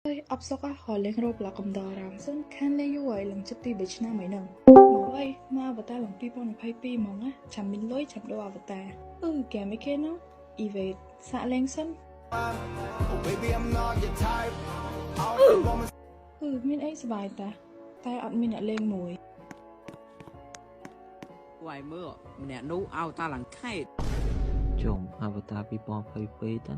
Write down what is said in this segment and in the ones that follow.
អើយអបសុកហលេង Roblox កំដរអារម្មណ៍សិនខានលេងយូរហើយឡើងជិត2 3ឆ្នាំហើយហ្នឹងមកអីមកអវតារឡើង2022ហ្មងណាចាំមានលុយចាំដូរអវតារអឺហ្គេមអីគេហ្នឹង Evade សាកលេងសិន Oh, baby, I'm not your type. All the women អឺមានអីសប្បាយតាតែអត់មានអ្នកលេងមួយ ពួកឯងមើលម្នាក់នោះឲ្យតាឡើងខេត ជុំអវតារ2022ទៅ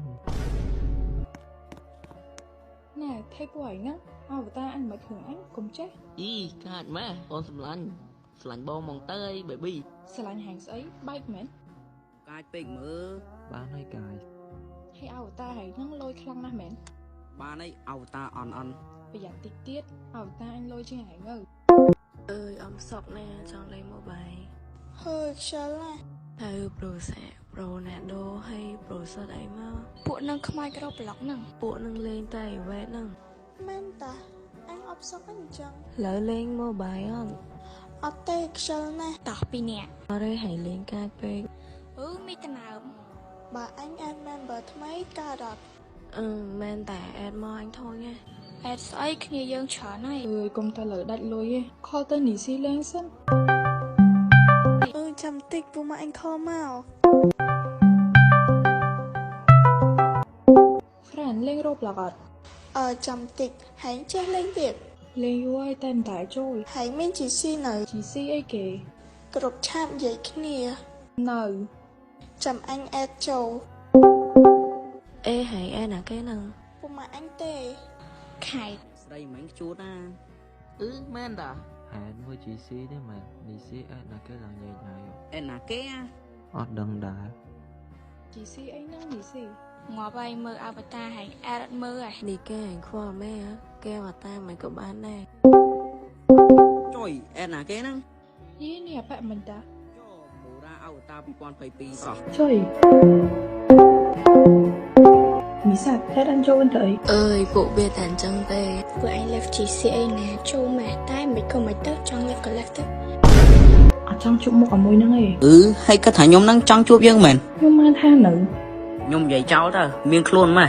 ណែថៃពួកឯងហ្នឹងអវតារអញមិនគ្រឿងអញកុំចេះ អីកាចម៉ែអូនសម្លាញ់ស្រឡាញ់បងហ្មងទៅអី baby ស្រឡាញ់ហាងស្អីបែកមែន កាចពេកមើល បានហើយកាយ ហើយអវតារហែងហ្នឹងលយខ្លាំងណាស់មែន បានអីអវតារអន់អន់ ប្រយ័ត្នតិចទៀតអវតារអញលយជាងហែងទៅ អើយអំសុកណាចង់លេង mobile ហើយខ្ជិលណាស់ ទៅប្រូសាប្រូណាដូហើយប្រូសិតអីមក ពួកនឹងខ្មោចក្រប្លុកហ្នឹង ពួកនឹងលេងតែអីវ៉េតហ្នឹង មែនតាអញអបសុកអញ្ចឹង លើលេង mobile អត់ អត់ទេខ្ជិលណាស់តោះពីរនាក់ អរេហើយលេងកាចពេក អឺមីតំណើមបើអញ add member ថ្មីកើតអត់ អឺមែនតែអេតមកអញធុញណា add ស្អីគ្នាយើងច្រើនហើយ អើយកុំតែលើដាច់លុយទេខលទៅនីស៊ីលេងសិន អឺចាំតិចពួកមកអញខលមក ហ្វ្រានលេង Roblox អត់ អឺចាំតិចហែងចេះលេងទៀត លេងយូរហើយតែមិនតែចូល ហែងមាន GC នៅ GC អីគេ គ្រប់ឆាតនិយាយគ្នា នៅ ចាំអញ add ចូល អេហើយអេណាគេហ្នឹង ពួកមកអញទេខែ ស្រីមិញខ្ជួតណា អឺមែនតា ហេតុមួយ GC ទេមែននីស៊ីអេតណាគេឡើងញែកញ៉ៃ អេណាគេអា អត់ដឹងដែរ GC អីហ្នឹងនីស៊ី ងាប់ហើយមើលអវតារហែង add អត់មើលហ៎ នេះគេអញខ្វល់មែនគេអវតារមិនក៏បានដែរ ចុយអេណាគេហ្នឹង យីនេះអាប៉ែមិនតា ចុមូរ៉ាអវតារ2022សោះ ចុយមីសាហេតុអញចូលវិញទៅអី អើយពួកវាតែអញ្ចឹងទេ ពួកឯង left GCA ណាចូលម៉ែតែមិនក៏មិនទៅចង់ left ក៏ left ទៅ អត់ចង់ជួបមុខអាមួយហ្នឹងឯង អឺហើយគាត់ថាខ្ញុំហ្នឹងចង់ជួបយើងមែន ខ្ញុំបានថានៅ ខ្ញុំនិយាយចោលទៅមានខ្លួនម៉េះ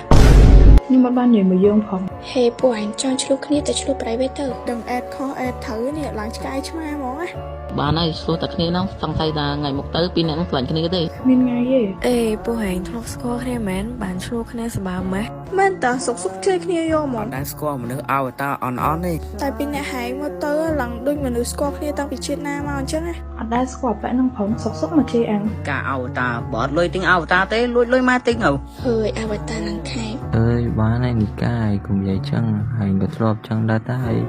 ខ្ញុំអត់បាននិយាយមួយយើងផង ហេពួកឯងចង់ឆ្លោះគ្នាតែឆ្លោះ private ទៅដឹងអេតខុសអេតត្រូវនេះឡើងឆ្កែឆ្មាហ្មងណា បានហើយសួរតែគ្នាហ្នឹងសង្ស័យថាថ្ងៃមុខទៅពីរអ្នកហ្នឹងស្រឡាញ់គ្នាទេ គ្មានថ្ងៃទេ អេពួកហែងធ្លាប់ស្គាល់គ្នាមែនបានឆ្លោះគ្នាសបើម៉េះ មែនតាសុកសុកជឿគ្នាយកហ្មង អត់ដែលស្គាល់មនុស្សអវតារអន់អន់ទេ តែពីអ្នកហែងមកទៅឡើងដូចមនុស្សស្គាល់គ្នាតាំងពីជាតិណាមកអញ្ចឹងណា អត់ដែលស្គាល់អាប៉ែហ្នឹងផងសុកសុកមកជេរអញ ការអវតារបើអត់លុយទិញអវតារទេលួចលុយម៉ែទិញទៅ ហើយអវតារឡើងខែ អើយបានហើយនីកាយកុំនិយាយចឹងហើយក៏ធ្លាប់ចឹងដែរតាហើយ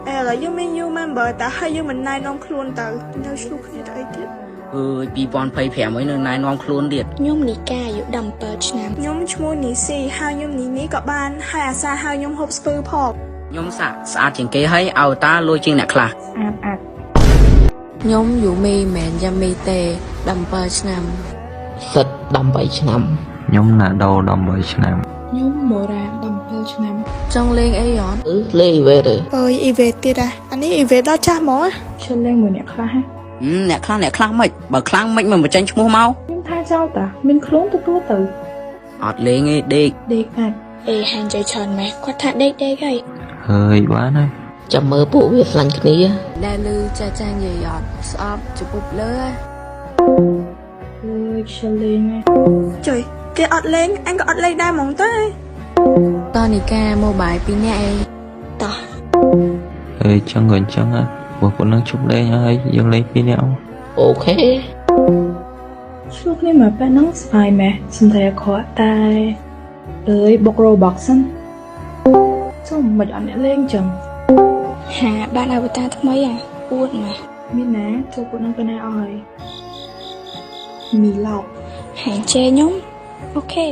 អេឥឡូវយើងមាន new member តាហើយយើងមិនណែនាំខ្លួនទៅនៅឆ្លោះគ្នាទៅអីទៀត អើយ2025ហើយនៅណែនាំខ្លួនទៀត ខ្ញុំនីកាអាយុ17ឆ្នាំខ្ញុំឈ្មោះនីស៊ីហើយខ្ញុំនីនីក៏បានហើយអាសាហើយខ្ញុំហូបស្ពឺផង ខ្ញុំសាក់ស្អាតជាងគេហើយអវតារលួចជាងអ្នកខ្លះ ស្អាតអាក់ ខ្ញុំយូមីមិនមែនយ៉ាមីទេ17ឆ្នាំ សិត18ឆ្នាំ ខ្ញុំណាដូ18ឆ្នាំ ខ្ញុំម៉ូរ៉ា17ឆ្នាំ ចង់លេងអីអត់ អឺលេងអីវ៉េទេ អើយអ៊ីវេទៀតអាអានេះអ៊ីវេដល់ចាស់ហ្មងណា ជិលលេងមួយអ្នកខ្លះហ៎ ហឹមអ្នកខ្លះអ្នកខ្លះមិនបើខ្លាំងមិនមិនបញ្ចេញឈ្មោះមក ខ្ញុំថាចោលតាមានខ្លួនទទួលទៅ អត់លេងទេដេក ដេកអាច អេហាញ់ចៃច្រើនម៉េះគាត់ថាដេកដេកហើយ ហើយបានហើយ ចាំមើលពួកវាស្រឡាញ់គ្នា ដែលលឺចាចានិយាយអត់ស្អប់ជពប់លើហ៎ អើយខ្ជិលលេងណាស់ ចុយគេអត់លេងអញក៏អត់លេងដែរហ្មងទៅ តនីកា mobile ពីរនាក់អី តោះ ហើយចឹងក៏អញ្ចឹងហើយបើពួកនឹងជប់លេងហើយយើងលេងពីរនាក់ អូខេ ឆ្លោះគ្នាមកប៉ែហ្នឹងស្បាយម៉េះសំដីអាក្រក់តែអើយបុក Roblox សិនចុះមិនអត់អ្នកលេងចឹង ហាបានអវតារថ្មីអាអួតម៉េះ មានណាចូលពួកហ្នឹងទៅណាអស់ហើយមីឡោក ហាញ់ជេរខ្ញុំអូខេ